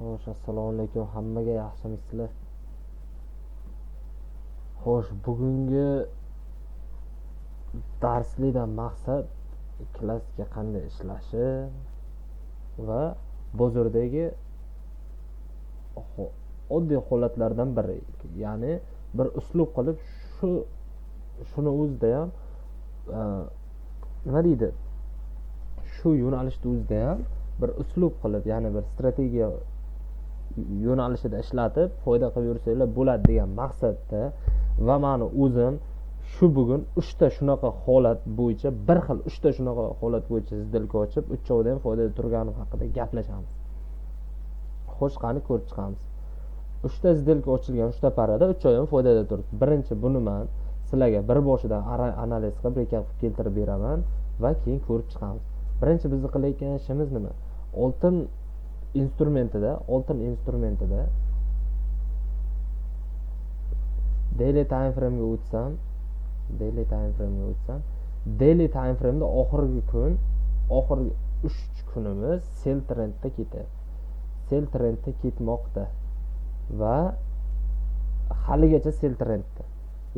Xo'sh, assalomu alaykum hammaga, yaxshimisizlar? Xo'sh, bugungi darslikdan maqsad klassga qanday ishlashi va bozordagi oddiy holatlardan biri, ya'ni bir uslub qilib shuni o'zida ham nima deydi, shu yo'nalishda o'zida ham bir uslub qilib, ya'ni bir strategiya yo'nalishida ishlatib foyda qilib yursanglar bo'ladi degan maqsadda va mani o'zim shu bugun uchta shunaqa holat bo'yicha, bir xil uchta shunaqa holat bo'yicha сделка ochib, uchovida ham foydada turganim haqida gaplashamiz. Xo'sh, qani ko'rib chiqamiz. Uchta сделка ochilgan, uchta пара da uchovi ham foydada turibdi. Birinchi buni man sizlarga bir boshidan analiz qilib, recap qilib keltirib beraman va keyin ko'rib chiqamiz. Birinchi bizni qilayotgan ishimiz nima? Oltin instrumentida daily time frame'ga o'tsam, daily time frame'ga o'tsam, daily time frame'da oxirgi kun, oxirgi 3 kunimiz sell trendda ketyapti. Sell trendda ketmoqda va haligacha sell trendda.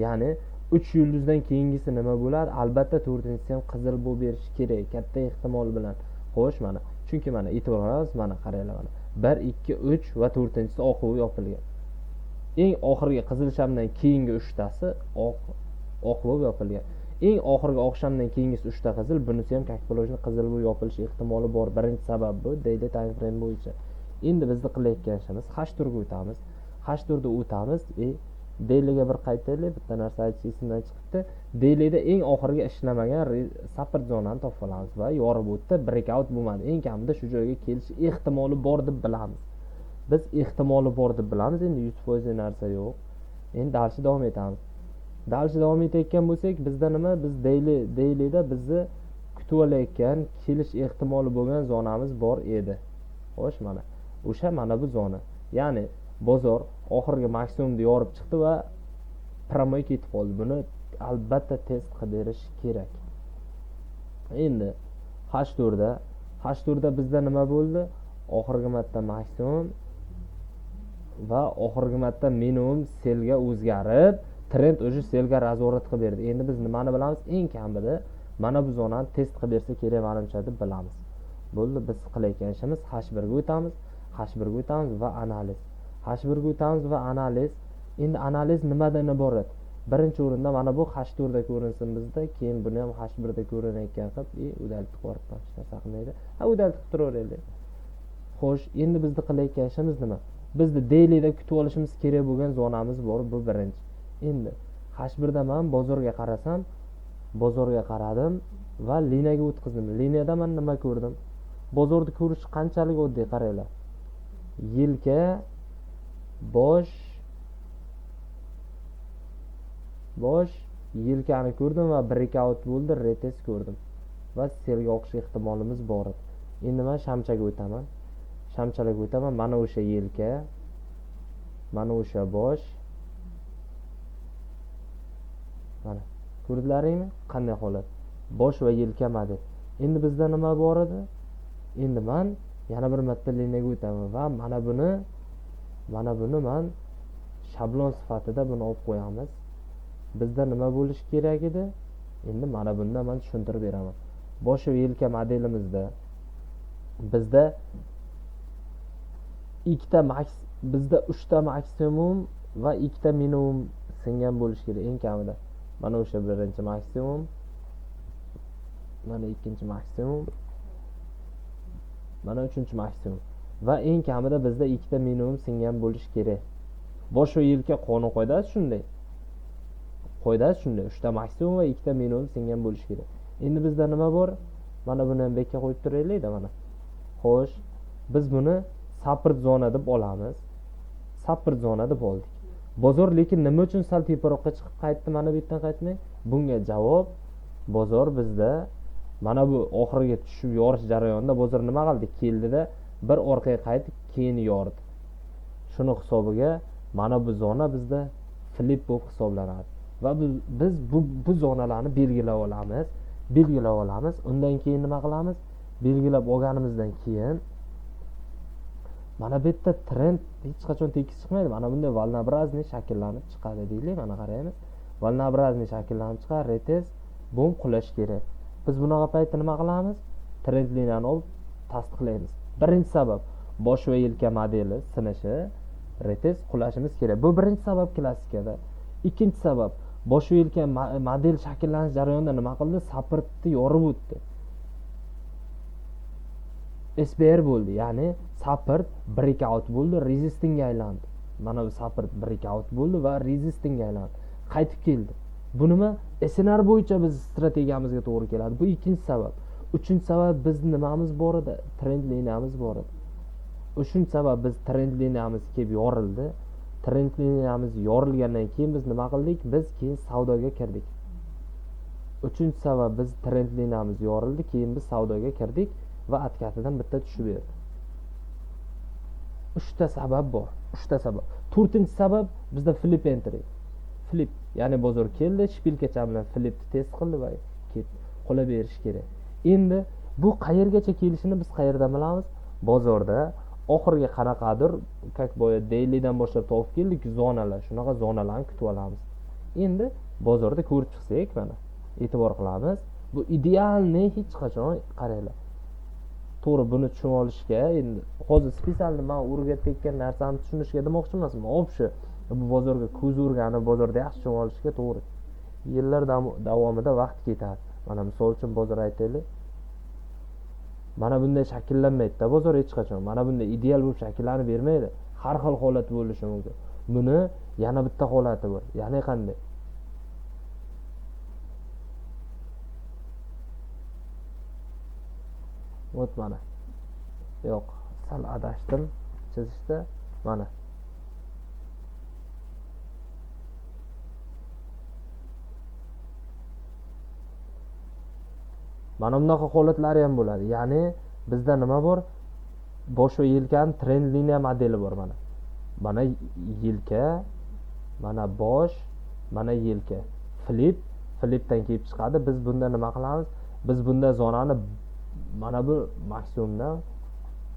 Ya'ni 3 yulduzdan keyingisi nima bo'ladi? Albatta to'rtinchisi ham qizil bo'lib berishi kerak, katta ehtimol bilan. Xo'sh, mana chunki mana e'tibor qilamiz, mana qaranglar, mana 1, 2, 3 va to'rtinchisi oq bo'lib yopilgan. Eng oxirgi qizil shamdan keyingi uchtasi oq bo'lib yopilgan. Eng oxirgi oq shamdan keyingisi uchta qizil, bunisi ham как положено qizil bo'lib yopilishi ehtimoli bor. Birinchi sabab bu daily time frame bo'yicha. Endi bizni qilayotgan ishimiz H4 ga o'tamiz. H4 da o'tamiz, dailyga bir qaytaylik, bitta narsa aytish esimdan chiqibdi. Dailyda eng oxirgi ishlamagan support zonani topib olamiz va yorib o'tdi, breakout bo'lmadi. Eng kamida shu joyga kelish ehtimoli bor deb bilamiz. Biz ehtimoli bor deb bilamiz, endi 100% narsa yo'q. Endi дальше davom etamiz. Дальше davom etayotgan bo'lsak, bizda nima? Biz dailyda bizni kutib olayotgan kelish ehtimoli bo'lgan zonamiz bor edi. Xo'sh, mana o'sha mana bu zona. Ya'ni bozor oxirgi maksimumni yorib chiqdi va прямой ketib qoldi. Buni albatta test qilib berish kerak. Endi H4da bizda nima bo'ldi? Oxirgi marta maksimum va oxirgi marta minimum sellga o'zgarib, trend уже sellga разворот qilib berdi. Endi biz nimani bilamiz? Eng kamida mana bu zonani test qilib bersa kerak manimcha deb bilamiz. Bo'ldi, biz qilayotgan ishimiz H1 ga o'tamiz, H1 ga o'tamiz va analiz. H1 ga o'tamiz va analiz. Endi analiz nimadan iborat? Birinchi o'rinda mana bu H4 da ko'rinsin bizda, keyin buni ham H1 da ko'rinayotgan qilib, удалить qilib yuboribman, hech narsa qilmaydi. Ha, удалить qilib turaveraylik. Xo'sh, endi bizni qilayotgan ishimiz nima? Bizni dailyda kutib olishimiz kerak bo'lgan zonamiz bor, bu birinchi. Endi H1 da man bozorga qarasam, bozorga qaradim va liniyaga o'tkazdim. Liniyada man nima ko'rdim? Bozorni ko'rish qanchalik oddiy, qaranglar. Yelka, bosh, bosh, yelkani ko'rdim va breakout bo'ldi, retest ko'rdim va sellga oqish ehtimolimiz bor edi. Endi men shamchaga o'taman. Shamchalarga o'taman. Mana o'sha yelka, mana o'sha bosh. Mana ko'rdilaringmi? Qanday holat? Bosh va yelka model. Endi bizda nima bor edi? Endi men yana bir marta liniyaga o'taman va mana buni men shablon sifatida buni olib qo'yamiz. Bizda nima bo'lishi kerak edi? Endi mana bunda men tushuntirib beraman. Bosh va yelka modelimizda bizda ikkita maks, bizda uchta maksimum va ikkita minimum singan bo'lishi kerak eng kamida. Mana o'sha birinchi maksimum, mana ikkinchi maksimum, mana uchinchi maksimum va eng kamida bizda ikkita minimum singan bo'lishi kerak. Bosh va yelka qonun qoidasi shunday. Qoidasi shunday. Uchta maksimum va ikkita minimum singan bo'lishi kerak. Endi bizda nima bor? Mana buni ham bekka qo'yib turaylik-da mana. Xo'sh, biz buni support zona deb olamiz. Support zona deb oldik. Bozor lekin nima uchun sal teparoqqa chiqib qaytdi, mana bu yerdan qaytmay? Bunga javob bozor bizda mana bu oxirgi tushib yorish jarayonida bozor nima qildi? Keldida bir orqaga qaytib keyin yordi. Shuni hisobiga mana bu zona bizda flip bo'lib hisoblanadi. Va biz bu zonalarni belgilab olamiz. Belgilab olamiz. Undan keyin nima qilamiz? Belgilab olganimizdan keyin Mana bu yerda trend hech qachon tekis chiqmaydi. Mana bunday волнообразный shakllanib chiqadi deylik. Mana qaraymiz. Волнообразный shakllanib chiqadi, retest, bum, qulash kerak. Biz bunaqa paytda nima qilamiz? Trend liniyani olib tasdiqlaymiz. Birinchi sabab bosh va yelka modeli sinishi, retest qulashimiz kerak. Bu birinchi sabab klassikada. Ikkinchi sabab bosh va yelka model shakllanish jarayonida nima qildi? Supportni yorib o'tdi. SBR bo'ldi, ya'ni support breakout bo'ldi, resistingga aylandi. Mana bu support breakout bo'ldi va resistingga aylandi. Qaytib keldi. Bu nima? SNR bo'yicha biz strategiyamizga to'g'ri keladi. Bu ikkinchi sabab. Uchinchi sabab biz nimamiz bor edi? Trend liniyamiz bor edi. Uchinchi sabab biz trend liniyamiz kelib yorildi. Trend liniyamiz yorilgandan keyin biz nima qildik? Biz keyin savdoga kirdik. Uchinchi sabab biz trend liniyamiz yorildi, keyin biz savdoga kirdik va откат idan bitta tushib berdi. Uchta sabab bor. Uchta sabab. To'rtinchi sabab bizda flip entry. Flip, ya'ni bozor keldi, шпилька cha bilan flipni test qildi va ketdi. Qulab berish kerak. Endi bu qayergacha kelishini biz qayerdan bilamiz? Bozorda oxirgi qanaqadir, как boya dailydan boshlab topib keldik zonalar, shunaqa zonalarni kutib olamiz. Endi bozorda ko'rib chiqsak, mana e'tibor qilamiz. Bu идеальный hech qachon qaranglar. To'g'ri, buni tushunib olishga endi hozir специально man o'rgatayotgan narsamni tushunishga demoqchi emasman. Общий bu bozorga ko'z o'rganib, bozorda yaxshi tushunib olishga to'g'ri. Yillar davomida vaqt ketadi. Mana misol uchun bozor aytaylik. Mana bunday shakllanmaydi-da bozor hech qachon. Mana bunday ideal bo'lib shakllanib bermaydi. Har xil holat bo'lishi mumkin. Buni yana bitta holati bor. Ya'ni qanday? Вот mana. Yo'q, sal adashdim chizishda. Mana. Mana bunaqa holatlari ham bo'ladi. Ya'ni bizda nima bor? Bosh va yelkani trend liniya modeli bor mana. Mana yelka, mana bosh, mana yelka. Flip, flipdan kelib chiqadi. Biz bunda nima qilamiz? Biz bunda zonani mana bu maksimumdan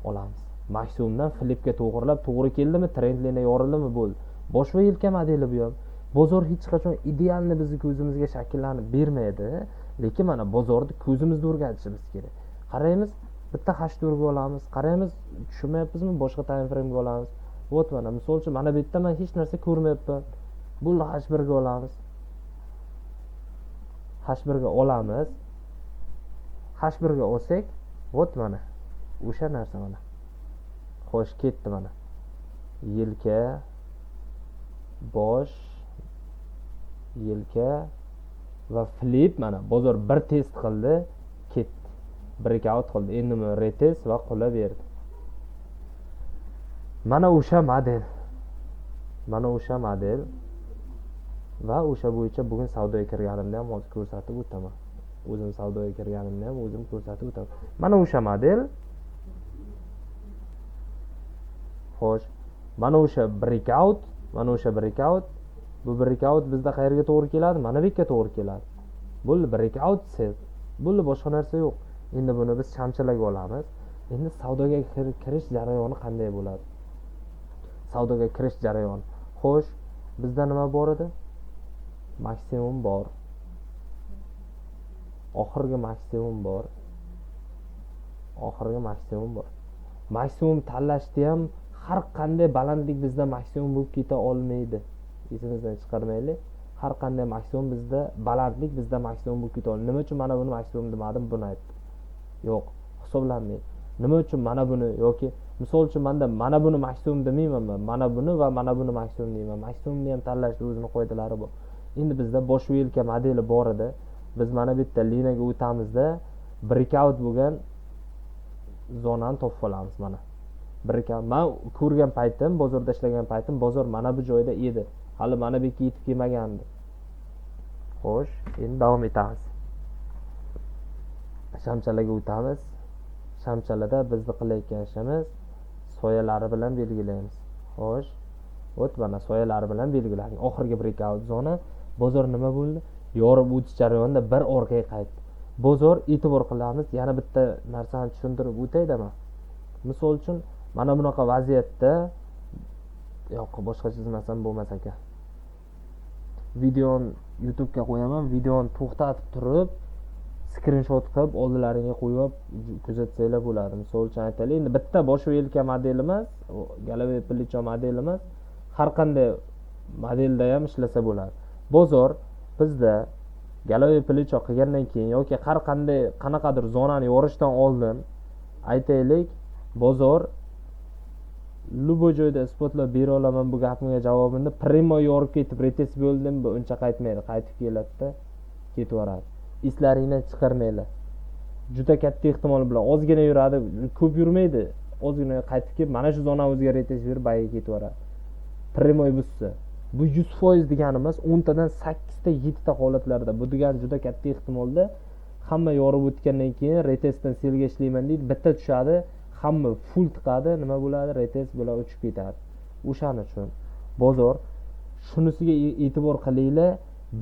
olamiz. Maksimumdan flipga to'g'rilab, to'g'ri keldimi, trend liniya yorildimi, bo'ldi. Bosh va yelka modeli bu ham. Bozor hech qachon idealni bizni ko'zimizga shakllanib bermaydi, lekin mana bozorni ko'zimizni o'rgatishimiz kerak. Qaraymiz, bitta H4 ga olamiz, qaraymiz, tushunmayapmizmi, boshqa time frame ga olamiz. Вот mana misol uchun mana bu yerda men hech narsa ko'rmayapman. Bo'ldi, H1 ga olamiz. H1 ga olamiz. H1 ga olsak, вот mana o'sha narsa mana. Xo'sh, ketdi mana. Yelka, bosh, yelka va flip mana bozor bir test qildi, ketdi. Breakout qildi. Endi retest va qulab berdi. Mana o'sha model. Mana o'sha model va o'sha bo'yicha bugun savdoga kirganimda ham hozir ko'rsatib o'taman. O'zim savdoga kirganimda ham o'zim ko'rsatib o'taman. Mana o'sha model. Xo'sh, mana o'sha breakout, mana o'sha breakout. Bu breakout bizda qayerga to'g'ri keladi? Mana bu yerga to'g'ri keladi. Bo'ldi, breakout sell. Bo'ldi, boshqa narsa yo'q. Endi buni biz shamchilarga olamiz. Endi savdoga kirish jarayoni qanday bo'ladi? Savdoga kirish jarayoni. Xo'sh, bizda nima bor edi? Maksimum bor. Oxirgi maksimum bor. Oxirgi maksimum bor. Maksimum tanlashda ham har qanday balandlik bizda maksimum bo'lib keta olmaydi. Esimizdan chiqarmaylik. Har qanday maksimum bizda balandlik bizda maksimum bo'lib keta olmaydi. Nima uchun mana buni maksimum demadim, buni aytdim. Yo'q, hisoblanmaydi. Nima uchun mana buni yoki misol uchun menda mana buni maksimum demayman men. Mana buni va mana buni maksimum deyman. Maksimumni ham tanlashda o'zini qoidalari bor. Endi bizda bosh va yelka modeli bor edi. Biz mana bu yerda liniyaga o'tamizda breakout bo'lgan zonani topib olamiz mana. Breakout. Men ko'rgan paytim, bozorda ishlagan paytim bozor mana bu joyda edi. Hali mana bu yerga yetib kelmagandi. Xo'sh, endi davom etamiz. Shamchalarga o'tamiz. Shamchalarda bizni qilayotgan ishimiz soyalari bilan belgilaymiz. Xo'sh, o't mana soyalari bilan belgilangan. Oxirgi breakout zona. Bozor nima bo'ldi? Yorib o'tish jarayonida bir orqaga qaytdi. Bozor e'tibor qilamiz. Yana bitta narsani tushuntirib o'tayda men. Misol uchun Mana bunaqa vaziyatda yo'q, boshqa chizmasam bo'lmas ekan. Videoni YouTube'ga qo'yaman, videoni to'xtatib turib skrinshot qilib oldilaringga qo'yib kuzatsanglar bo'ladi. Misol uchun aytaylik, endi bitta bosh va yelka modeli emas, голова плечо modeli emas, har qanday modelda ham ishlasa bo'ladi. Bozor bizda голова плечо qilgandan keyin yoki har qanday qanaqadir zonani yorishdan oldin, aytaylik, bozor любой joyda isbotlab bera olaman bu gapimga javobini. Прямо yorib ketib retest bo'ldim, bu uncha qaytmaydi, qaytib keladida ketib yuboradi. Eslaringdan chiqarmanglar, juda katta ehtimol bilan ozgina yuradi, ko'p yurmaydi, ozgina qaytib kelib mana shu zonani o'ziga retest berib buyga ketib yuboradi. Прямой buzsa, bu 100% degani emas, 10tadan sakkizta, yettita holatlarda bu degani juda katta ehtimolda hamma yorib o'tgandan keyin retestdan sellga ishlayman deydi, bitta tushadi, hamma full tiqadi, nima bo'ladi? Retest bilan uchib ketadi. O'shaning uchun bozor shunisiga e'tibor qilinglar.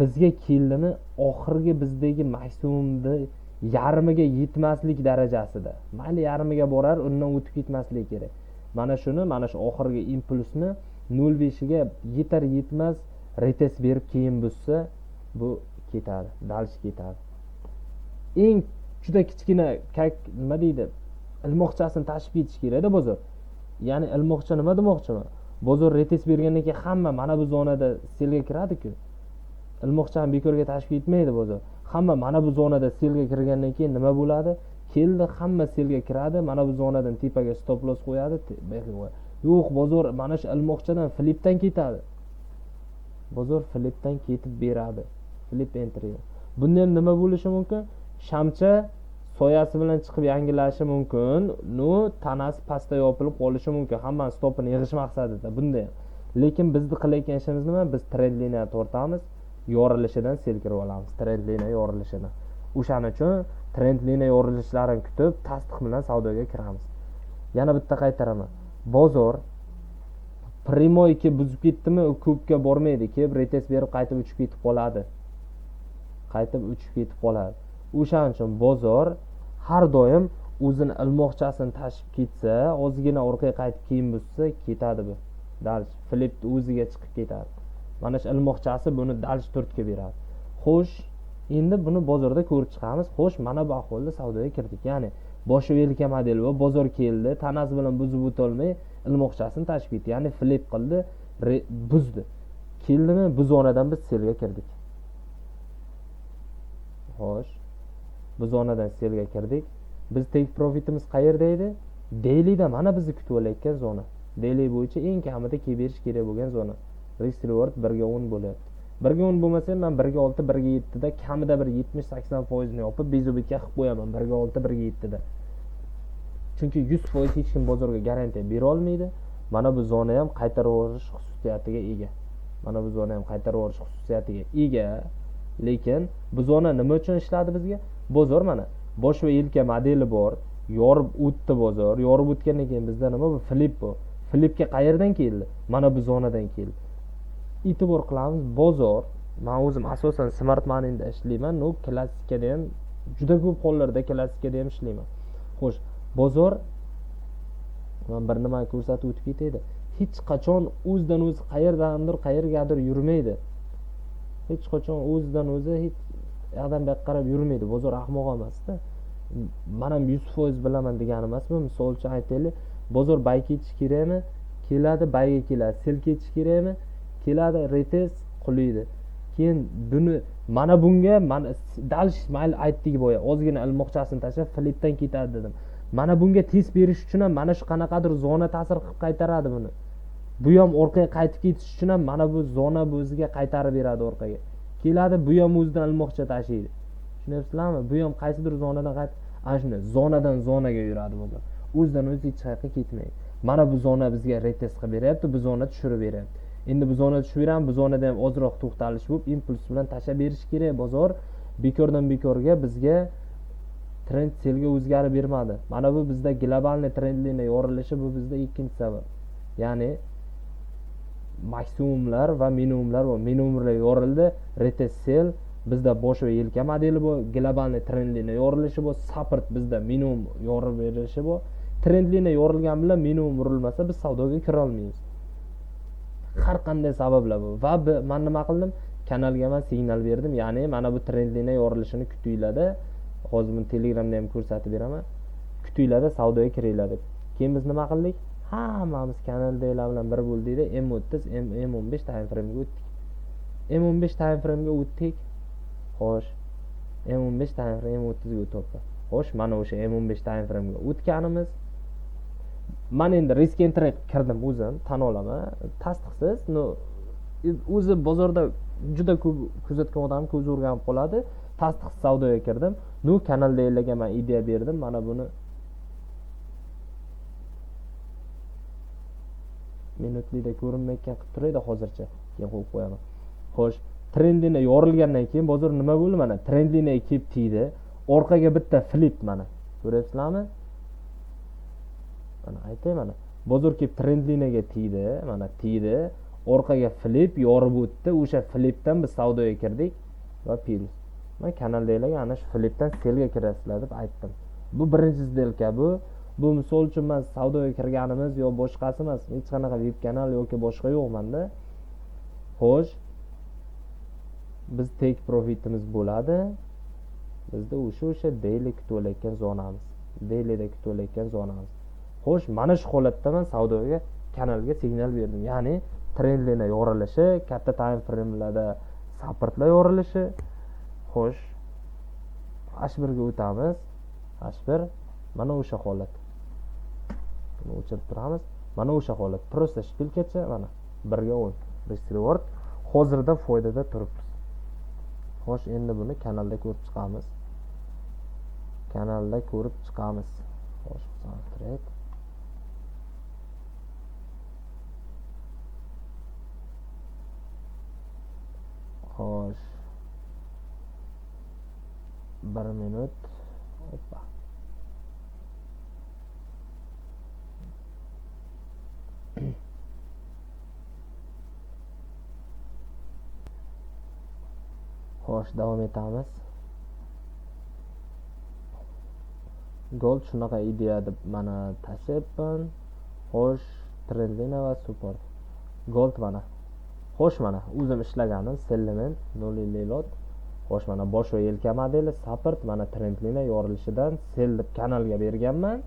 Bizga keldimi, oxirgi bizdagi maksimumni yarmiga yetmaslik darajasida, mayli yarmiga borar, undan o'tib ketmasligi kerak. Mana shuni, mana shu oxirgi impulsni 0,5iga yetar yetmas retest berib keyin buzsa, bu ketadi, дальше ketadi. Eng juda kichkina, как nima deydi, ilmoqchasini tashib ketish kerakda bozor. Ya'ni ilmoqcha nima demoqchiman, bozor retest bergandan keyin hamma mana bu zonada sellga kiradiku, ilmoqchani bekorga tashib ketmaydi bozor. Hamma mana bu zonada sellga kirgandan keyin nima bo'ladi? Keldi, hamma sellga kiradi, mana bu zonadan tepaga stop loss qo'yadi, bu yoqqa qo'yadi. Yo'q, bozor mana shu ilmoqchadan flipdan ketadi, bozor flipdan ketib beradi, flip entry. Bunda ham nima bo'lishi mumkin? Shamcha soyasi bilan chiqib yangilashi mumkin, ну tanasi pastda yopilib qolishi mumkin, hammani stopini yig'ish maqsadida bunda ham. Lekin bizni qilayotgan ishimiz nima? Biz trend liniya tortamiz, yorilishidan sell kirib olamiz, trend liniya yorilishidan. O'shaning uchun trend liniya yorilishlarini kutib, tasdiq bilan savdoga kiramiz. Yana bitta qaytaraman, bozor прямой kelib buzib ketdimi, u ko'pga bormaydi, kelib retest berib qaytib uchib ketib qoladi, qaytib uchib ketib qoladi. O'shaning uchun bozor har doim o'zini ilmoqchasini tashib ketsa, ozgina orqaga qaytib keyin buzsa, ketadi bu дальше, flipni o'ziga chiqib ketadi. Mana shu ilmoqchasi buni дальше turtki beradi. Xo'sh, endi buni bozorda ko'rib chiqamiz. Xo'sh, mana bu ahvolda savdoga kirdik, ya'ni boshi yelka model va bozor keldi, tanasi bilan buzib o'tolmay ilmoqchasini tashib ketdi, ya'ni flip qildi, buzdi. Keldimi, bu zonadan biz sellga kirdik. Xo'sh, bu zonadan sellga kirdik. Biz take profitimiz qayerda edi? Dailyda mana bizni kutib olayotgan zona, daily bo'yicha eng kamida kelib berish kerak bo'lgan zona. Risk reward 1:10 bo'lyapti. 1:10 bo'lmasa ham, man 1:6, 1:7da kamida bir 70-80%ni yopib, безубытка qilib qo'yaman 1:6, 1:7da, chunki 100% hech kim bozorga garantiya bera olmaydi. Mana bu zona ham qaytarib yuborish xususiyatiga ega, mana bu zona ham qaytarib yuborish xususiyatiga ega. Lekin bu zona nima uchun ishladi bizga? Bozor mana bosh va yelka modeli bor, yorib o'tdi. Bozor yorib o'tgandan keyin bizda nima bu? Flip. Bu flipga qayerdan keldi? Mana bu zonadan keldi. E'tibor qilamiz, bozor, man o'zim asosan smart moneyda ishlayman, но klassikada ham, juda ko'p hollarda klassikada ham ishlayman. Xo'sh, bozor, man bir nimani ko'rsatib o'tib ketaydi, hech qachon o'zidan o'zi qayerdandir qayergadir yurmaydi, hech qachon o'zidan o'zi hech yoqdan bu yoqqa qarab yurmaydi. Bozor ahmoq emasda. Man ham 100% bilaman degani emas bu. Misol uchun aytaylik, bozor buy ketishi kerakmi? Keladi, buyga keladi. Sell ketishi kerakmi? Keladi, retest qulaydi. Keyin buni, mana bunga, mana дальше, mayli, aytdik boya, ozgina ilmoqchasini tashlab flipdan ketadi dedim. Mana bunga test berish uchun ham mana shu qanaqadir zona ta'sir qilib qaytaradi buni. Bu ham orqaga qaytib ketish uchun ham mana bu zona bu o'ziga qaytarib beradi. Orqaga keladi, bu ham o'zidan ilmoqcha tashiydi, tushunyapsizlarmi? Bu ham qaysidir zonadan qaytib, ana shunday zonadan zonaga yuradi bozor, o'zidan o'zi hech qayoqqa ketmaydi. Mana bu zona bizga retest qilib beryapti, bu zona tushirib beryapti. Endi bu zona tushib beramiz, bu zonada ham ozroq to'xtalish bo'lib, impuls bilan tashlab berishi kerak. Bozor bekordan bekorga bizga trend sellga o'zgarib bermadi. Mana bu bizda глобальный trend liniya yorilishi, bu bizda ikkinchi sabab, ya'ni maksimumlar va minimumlar va minimumlar yorildi, retest sell. Bizda bosh va yelka modeli bu, глобальный trend liniya yorilishi bu, support bizda minimum yorib berilishi bu. Trend liniya yorilgan bilan minimum urilmasa biz savdoga kira olmaymiz. Har qanday sabablar bu. Va men nima qildim? Kanalga men signal berdim. Ya'ni mana bu trend liniya yorilishini kutinglarda. Hozir buni Telegramda ham ko'rsatib beraman. Kutinglarda savdoga kiringlar deb. Keyin biz nima qildik? Hammamiz kanaldagilar bilan bir bo'ldikda M30, M15 time frame'ga o'tdik. M15 time frame'ga o'tdik. Xo'sh, M15 time frame M30 ga o'tyapti. Xo'sh, mana o'sha M15 time frame'ga o'tganimiz. Men endi risk entry kirdim o'zim, tan olaman, tasdiqsiz. No, o'zi bozorda juda ko'p kuzatgan odam ko'zi o'rganib qoladi. Tasdiqsiz savdoga kirdim. No, kanaldagilarga men ideya berdim. Mana buni minutlikda ko'rinmayotgan qilib turaydi hozircha, keyin qo'yib qo'yaman. Xo'sh, trend liniya yorilgandan keyin bozor nima bo'ldi? Mana trend liniyaga kelib tegdi. Orqaga bitta flip mana. Ko'ryapsizlarmi? Mana aytay, mana bozor kelib trend liniyaga tegdi, mana tegdi. Orqaga flip yorib o'tdi. O'sha flipdan biz savdoga kirdik va plus. Men kanaldagilarga ana shu flipdan sellga kirasizlar deb aytdim. Bu birinchi сделка bu. Bu misol uchun men savdoga kirganimiz yo boshqasi emas, hech qanaqa VIP kanal yoki boshqa yo'q menda. Xo'sh, biz take profitimiz bo'ladi. Bizda o'sha daily kutib olayotgan zonamiz. Dailyda kutib olayotgan zonamiz. Xo'sh, mana shu holatda men savdoga kanalga signal berdim. Ya'ni trend liniya yorilishi, katta time frame'larda supportlar yorilishi. Xo'sh, H1 ga o'tamiz. H1 mana o'sha holat. Buni o'chirib turamiz. Mana o'sha holat. Prosta shpilkacha mana 1 ga 10 risk reward. Hozirda foydada turibmiz. Xo'sh, endi buni kanalda ko'rib chiqamiz. Kanalda ko'rib chiqamiz. Xo'sh, trade. Xo'sh. 1 minut. Hoppa. Xo'sh, davom etamiz. Gold shunaqa ideya deb mana tashlayapman. Xo'sh, trend liniya va support. Gold mana. Xo'sh, mana o'zim ishlaganim Selliment 0.50 lot. Xo'sh, mana bosh va yelka modeli support, mana trend liniya yorilishidan sell deb kanalga berganman.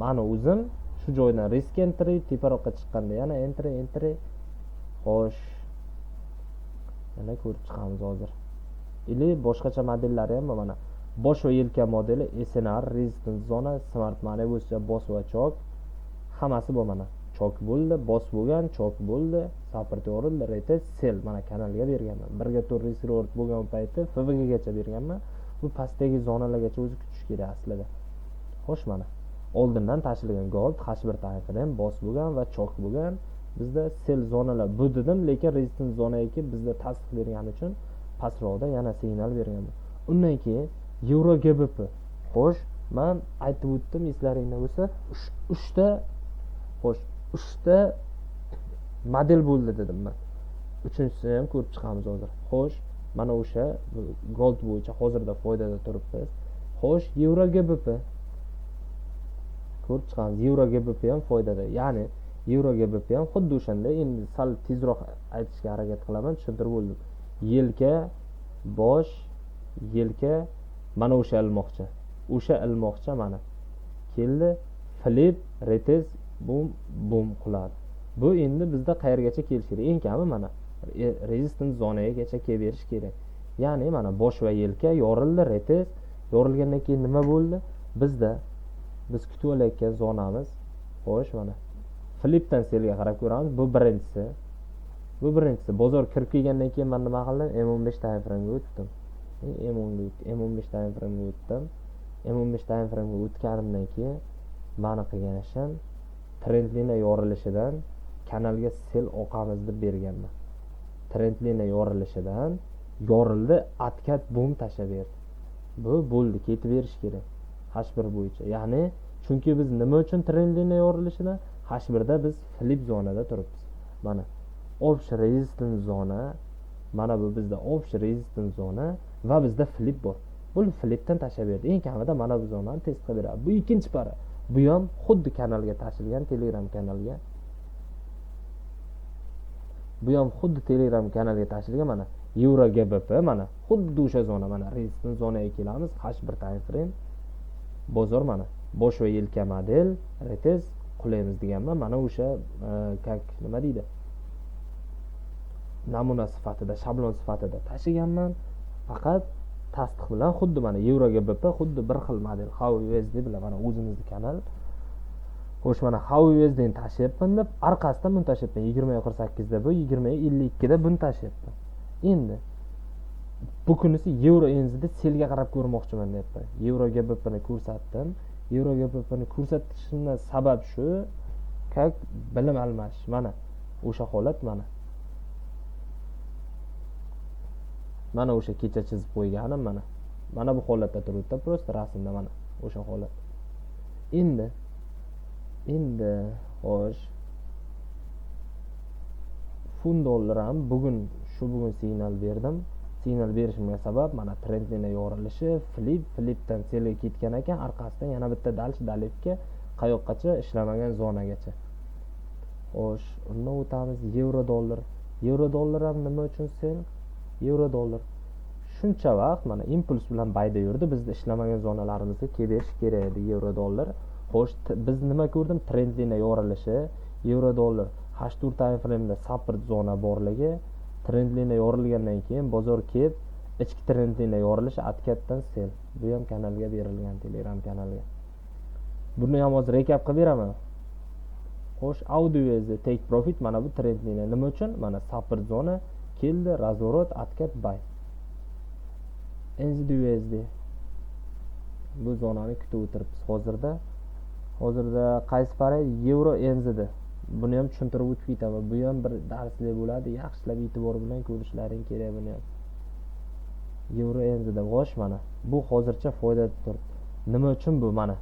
Mani o'zim shu joydan risk entry, teparoqqa chiqqanda yana entry, entry. Xo'sh, yana ko'rib chiqamiz hozir. Ili boshqacha modellari ham bor mana. Bosh va yelka modeli, SNR, resistance zona, smart money bo'yicha bos va chok, hammasi bor mana. Chok bo'ldi, bos bo'lgan, chok bo'ldi, support yorildi, retest, sell mana kanalga berganman. 1 ga 4 risk reward bo'lgan payti FVG gacha berganman. Bu pastdagi zonalargacha o'zi kutish kerak aslida. Xo'sh, mana oldindan tashlangan gold H1 time frame bos bo'lgan va chok bo'lgan. Bizda sell zonalar bu dedim, lekin resistance zonaga kelib bizda tasdiq bergani uchun pastroqda yana signal berganman. Undan keyin Euro GBP. Xo'sh, men aytib o'tdim, eslaringda bo'lsa, uchta, xo'sh, uchta model bo'ldi dedim men. Uchinchisini ham ko'rib chiqamiz hozir. Xo'sh, mana o'sha gold bo'yicha hozirda foydada turibmiz. Xo'sh, Euro GBP ko'rib chiqamiz. Euro GBP ham foydada. Ya'ni Euro GBP ham xuddi o'shanda, endi sal tezroq aytishga harakat qilaman, tushuntirib bo'ldim. Yelka, bosh, yelka, mana o'sha ilmoqcha. O'sha ilmoqcha mana keldi, flip, retest, bum, bum quladi. Bu endi bizda qayergacha kelishi kerak? Eng kami mana resistance zonagacha kelib berish kerak. Ya'ni mana bosh va yelka yorildi, retest yorilgandan keyin nima bo'ldi? Bizda biz kutib olayotgan zonamiz. Xo'sh, mana flipdan selga qarab ko'ramiz. Bu birinchisi. Bu birinchisi. Bozor kirib kelgandan keyin men nima qildim? M15 time frame'ga o'tdim. M10 ga o'tdim. M15 time frame'ga o'tdim. M15 time frame'ga o'tganimdan keyin mani qilgan ishim trend liniya yorilishidan kanalga sell oqamiz deb berganman. Trend liniya yorilishidan yorildi, откат bum tashlab berdi. Bu bo'ldi, ketib berish kerak H1 bo'yicha. Ya'ni chunki biz nima uchun trend liniya yorilishidan H1 da biz flip zonada turibmiz. Mana общий resistance zona, mana bu bizda общий resistance zona va bizda flip bor. Bu flipdan tashlab berdi. Eng kamida mana bu zonani test qilib beradi. Bu ikkinchi para. Bu ham xuddi kanalga tashilgan, Telegram kanalga. Bu ham xuddi Telegram kanalga tashilgan. Mana Euro GBP, mana xuddi o'sha zona, mana resistance zonaga kelamiz, H1 time frame. Bozor mana bosh va yelka model, retest qulaymiz deganman. Mana o'sha как nima deydi, namuna sifatida, shablon sifatida tashiganman. Faqat tasdiq bilan xuddi mana Euro GBP xuddi bir xil model HUSD bilan mana o'zimizni kanal. Xo'sh, mana HUSD ni tashlayapman deb orqasidan buni tashlayapman. 20:48 da bu, 20:52 da buni tashlayapman. Endi bu kunisi Euro NZda selga qarab ko'rmoqchiman deyapman. Euro GBP ni ko'rsatdim. Euro GBP ni ko'rsatishimdan sabab shu, как bilim almashish. Mana o'sha holat, mana. Mana o'sha kecha chizib qo'yganim, mana. Mana bu holatda turibdi, просто rasmda mana o'sha holat. Endi xo'sh, funt dollar ham bugun, shu bugun signal berdim. Signal berishimga sabab mana trend liniya yorilishi, flip, flipdan selga ketgan ekan, orqasidan yana bitta dalish dalibga qayoqqacha ishlamagan zonagacha. Xo'sh, undan o'tamiz yevro dollar. Yevro dollar ham nima uchun sel? Yevro dollar shuncha vaqt mana impuls bilan bayda yurdi, bizni ishlamagan zonalarimizga kelib berish kerak edi yevro dollar. Xo'sh, biz nima ko'rdim? Trend liniya yorilishi, yevro dollar H4 time frame'da support zona borligi, trend liniya yorilgandan keyin bozor kelib ichki trend liniya yorilishi, откатdan sel. Bu ham kanalga berilgan, Telegram kanaliga. Buni ham hozir rekap qilib beraman. Xo'sh, Audi USD take profit, mana bu trend liniya nima uchun? Mana support zona keldi, razворот, откат, buy. NZD USD bu zonani kutib o'tiribmiz hozirda. Hozirda qaysi para? Euro NZD. Buni ham tushuntirib o'tib ketaman. Bu ham bir darslik bo'ladi, yaxshilab e'tibor bilan ko'rishlaring kerak buni ham. Euro NZD g'osh mana bu hozircha foyda turibdi. Nima uchun bu? Mana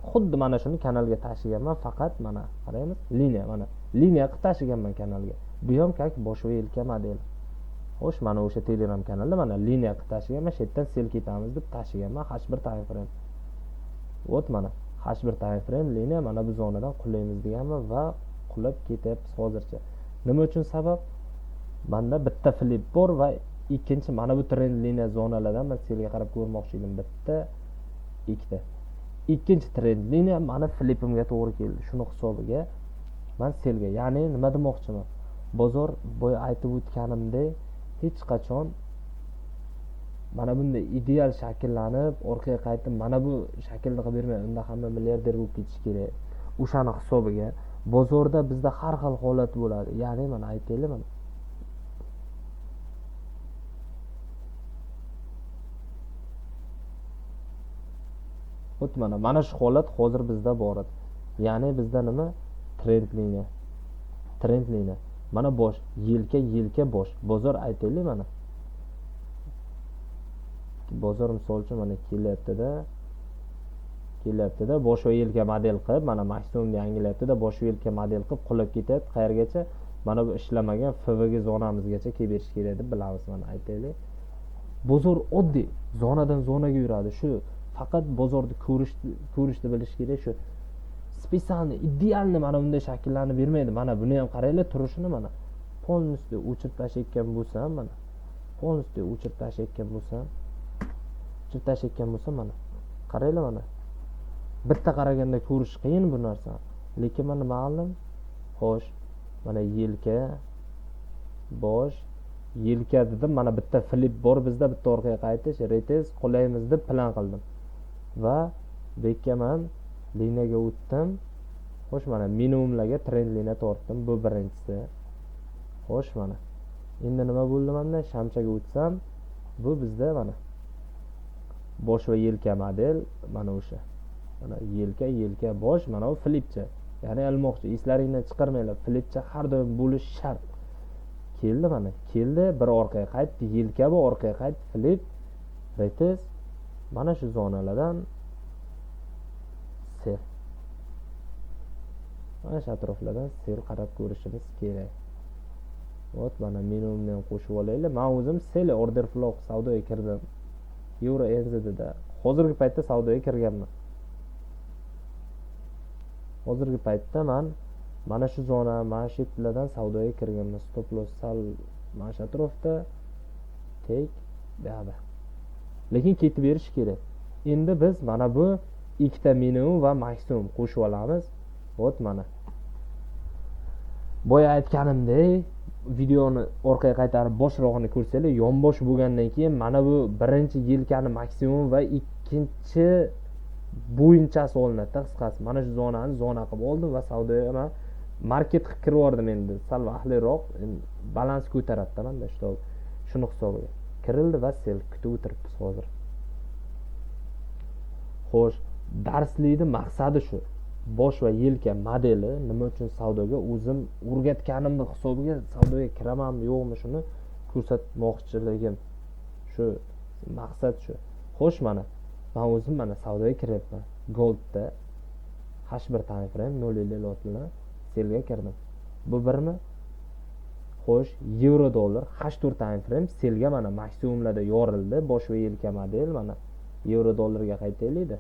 xuddi mana shuni kanalga tashiganman, faqat mana qaraymiz, liniya, mana liniya qilib tashiganman kanalga. Bu ham как bosh va yelka model. Xo'sh, mana o'sha Telegram kanalda mana liniya qilib tashiganman, shu yerdan sel ketamiz deb tashiganman H1 time frame. Вот mana H1 time frame liniya, mana bu zonadan qulaymiz deganman va qulab ketyapmiz hozircha. Nima uchun sabab? Menda bitta flip bor va ikkinchi mana bu trend liniya zonalardan men selga qarab ko'rmoqchi edim. Bitta, ikkita. Ikkinchi trend liniya mani flipimga to'g'ri keldi. Shuni hisobiga men selga, ya'ni nima demoqchiman? Bozor boya aytib o'tganimdek hech qachon mana bunday ideal shakllanib orqaga qaytib mana bu shaklni qilib bermaydi. Unda hamma milliarder bo'lib ketish kerak. O'shani hisobiga bozorda bizda har xil holat bo'ladi. Ya'ni mana aytaylik, mana xuddi mana shu holat hozir bizda bor edi. Ya'ni bizda nima? Trend liniya. Trend liniya. Mana bosh, yelka, yelka, bosh. Bozor aytaylik mana. Bozor misol uchun mana kelyapti-da. Kelyapti-da, bosh va yelka model qilib, mana maksimumni yangilayapti-da, bosh va yelka model qilib qulab ketyapti. Qayergacha? Mana bu ishlamagan FVG zonamizgacha kelib berish kerak deb bilamiz mana aytaylik. Bozor oddiy zonadan zonaga yuradi. Shu faqat bozorni ko'rishni bilish kerak. Shu специально idealni mana bunday shakllanib bermaydi. Mana buni ham qaranglar turishini, mana полностью o'chirib tashlayotgan bo'lsam, mana полностью o'chirib tashlayotgan bo'lsam, o'chirib tashlayotgan bo'lsam, mana qaranglar, mana bitta qaraganda ko'rish qiyin bu narsani, lekin mana nima qildim? Xo'sh, mana yelka, bosh, yelka dedim. Mana bitta flip bor bizda, bitta orqaga qaytish, retest qulaymiz deb plan qildim va bu yerga man liniyaga o'tdim. Xo'sh, mana minimumlarga trend liniya tortdim. Bu birinchisi. Xo'sh, mana endi nima bo'ldi menda? Shamchaga o'tsam, bu bizda mana bosh va yelka model, mana o'sha. Mana yelka, yelka, bosh, mana bu flipcha. Ya'ni ilmoqchi, eslaringdan chiqarmanglar, flipcha har doim bo'lishi shart. Keldi mana, keldi, bir orqaga qaytdi, yelka bu orqaga qaytdi, flip, retest, mana shu zonalardan sell. Mana shu atroflardan sell qarab ko'rishimiz kerak. Вот mana minimumni ham qo'shib olaylik. Men o'zim sell order flow savdoga kirdim. Euro NZD da hozirgi paytda savdoga kirganman. Hozirgi paytda man mana shu zona, mana shu yerlardan savdoga kirganman. Stop loss sal mana shu atrofda, take bu yoqda. Lekin ketib berish kerak. Endi biz mana bu ikkita minimum va maksimum qo'shib olamiz. Hop, mana. Boya aytganimdek, videoni orqaga qaytarib boshrog'ini ko'rsanglar, yonbosh bo'lgandan keyin mana bu birinchi yelkani maksimum va ikkinchi bo'yinchasi olinadi, qisqasi. Mana shu zonani zona qilib oldim va savdoga man market qilib kirib yubordim endi. Sal vaqtliroq balans ko'taradida menda, shuni hisobiga kirildi va sel kutib o'tiribmiz hozir. Xo'sh, darslikning maqsadi shu. Bosh va yelka modeli nima uchun savdoga o'zim o'rgatganimni hisobiga savdoga kiramanmi yo'qmi shuni ko'rsatmoqchiligim. Shu maqsad shu. Xo'sh, mana men o'zim mana savdoga kiryapman. Goldda H1 time frame 0.50 lot bilan selga kirdim. Bu birmi? Xo'sh, yevro dollar H4 time frame selga mana maksimumlarda yorildi. Bosh va yelka model mana yevro dollarga qaytaylik-da.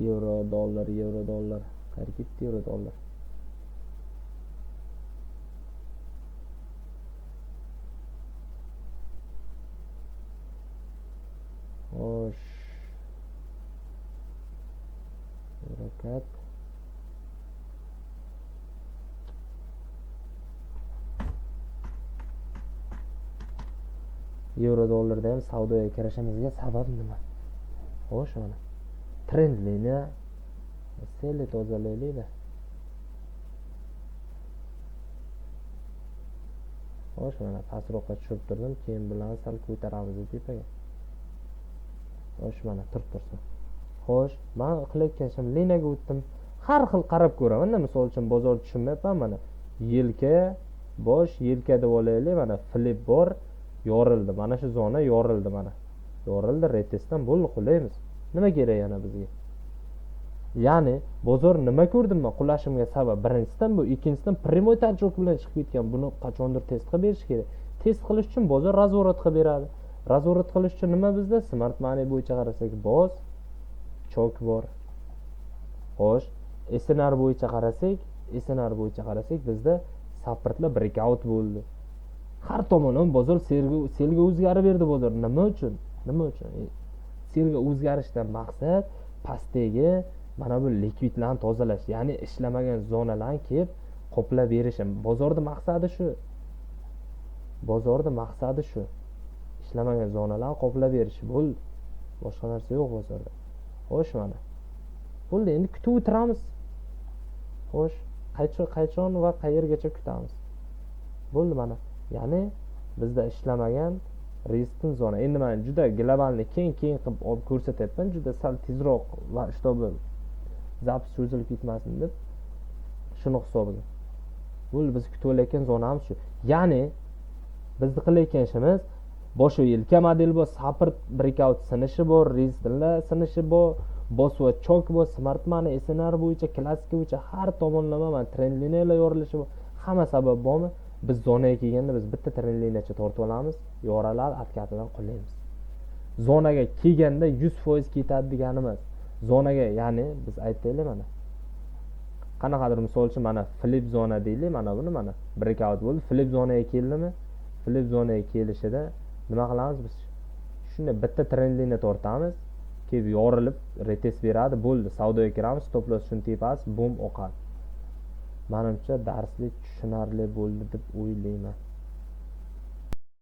Yevro dollar, yevro dollar. Qayerga ketdi yevro dollar? Xo'sh. Harakat. Yevro dollarda ham savdoga kirishimizga sabab nima? Xo'sh, mana trend liniya seli tozalaylik-da. Xo'sh, mana pastroqqa tushirib turdim, keyin bilan sal ko'taramiz tepaga. Xo'sh, mana turib tursin. Xo'sh, men qilayotgan ishim liniyaga o'tdim. Har xil qarab ko'raman-da, misol uchun bozor tushunmayapman mana. Yelka, bosh, yelka deb olaylik, mana flip bor, yorildi. Mana shu zona yorildi mana. Yorildi, retestdan bo'ldi, qulaymiz. Nima kerak yana bizga? Ya'ni bozor nima ko'rdim men qulashimga sabab? Birinchisidan bu, ikkinchisidan primoy tarjok bilan chiqib ketgan. Buni qachondir test qilib berish kerak. Test qilish uchun bozor razворот qilib beradi. Razворот qilish uchun nima bizda? Smart money bo'yicha qarasak, boz chok bor. Xo'sh, SNR bo'yicha qarasak, SNR bo'yicha qarasak bizda supportlar breakout bo'ldi. Har tomondan bozor selga o'zgarib berdi bozor. Nima uchun? Nima uchun? Selga o'zgarishdan maqsad pastdagi mana bu likvidlarni tozalash, ya'ni ishlamagan zonalarni kelib qoplab berish. Bozorning maqsadi shu. Bozorning maqsadi shu. Ishlamagan zonalarni qoplab berish. Bo'ldi. Boshqa narsa yo'q bozorda. Xo'sh, mana. Bo'ldi, endi kutib o'tiramiz. Xo'sh, qachon va qayergacha kutamiz? Bo'ldi mana. Ya'ni bizda ishlamagan resistance zona. Endi men juda globalni keng qilib olib ko'rsatyapman, juda sal tezroq va shtobi zapis cho'zilib ketmasin deb shuni hisobiga. Bo'ldi, biz kutib olayotgan zonamiz shu. Ya'ni bizni qilayotgan ishimiz bosh va yelka model bor, support breakout sinishi bor, resistancelar sinishi bor, boss va chok bor, smart money, SNR bo'yicha, klassika bo'yicha har tomonlama mana trend liniyalar yorilishi bor. Hamma sabab bormi? Biz zonaga kelganda biz bitta trend liniyacha tortib olamiz, yoralar откatidan qulaymiz. Zonaga kelganda 100% ketadi deganimiz. Zonaga, ya'ni biz aytaylik mana. Qanaqadir misol uchun mana flip zona deylik, mana buni mana breakout bo'ldi. Flip zonaga keldimi? Flip zonaga kelishida nima qilamiz biz? Shunday bitta trend liniya tortamiz, kelib yorilib retest beradi, bo'ldi, savdoga kiramiz, stop loss shuni tepasi, bum oqadi. Menimcha darslik tushunarli bo'ldi deb o'ylayman.